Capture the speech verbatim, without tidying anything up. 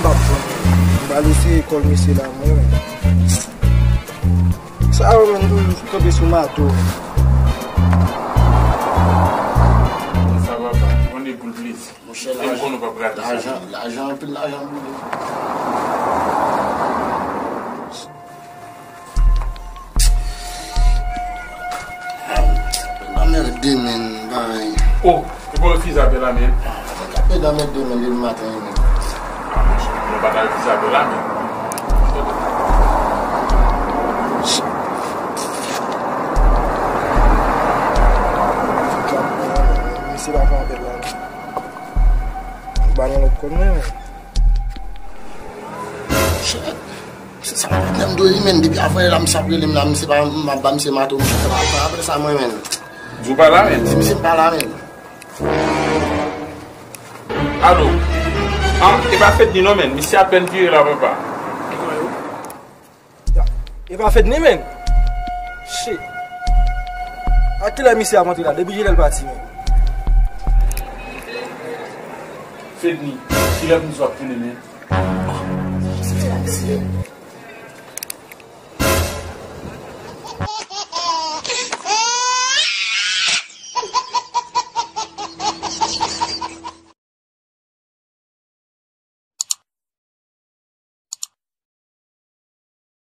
M pral eseye kòl mesye la, mwen menm. Sa yo menm toujou kanpe sou mato. Sa va pa, mande pou l plezi. Monchè, m konnen w p ap rate sa. Lajan, lajan, anpil lajan boule. Anmède, men, bay. Oh, e pa refize apèl la, men. Anmède, men, depi maten, men. Ah, monchè, nou pa ta refize apèl la, men. Mesye pa pran apèl la, non. Ba nou lòt kòb, men. Shit. Se sa patnè m dwe li, men. Depi avan la, misye ap rele m la, misye pa, m ap ba misye mato, misye pa pran apèl sa, mwen, men. Di w pa la, men. Di misye m pa la, men. Alo. Ah, e pa Fedni non, men. Misye apèn vire la, papa. E pa Fedni, men. Shit. A kilè misye ap antre la? Depi kilè l pati, men? Fedni, kilè pou misye ap tounen, men?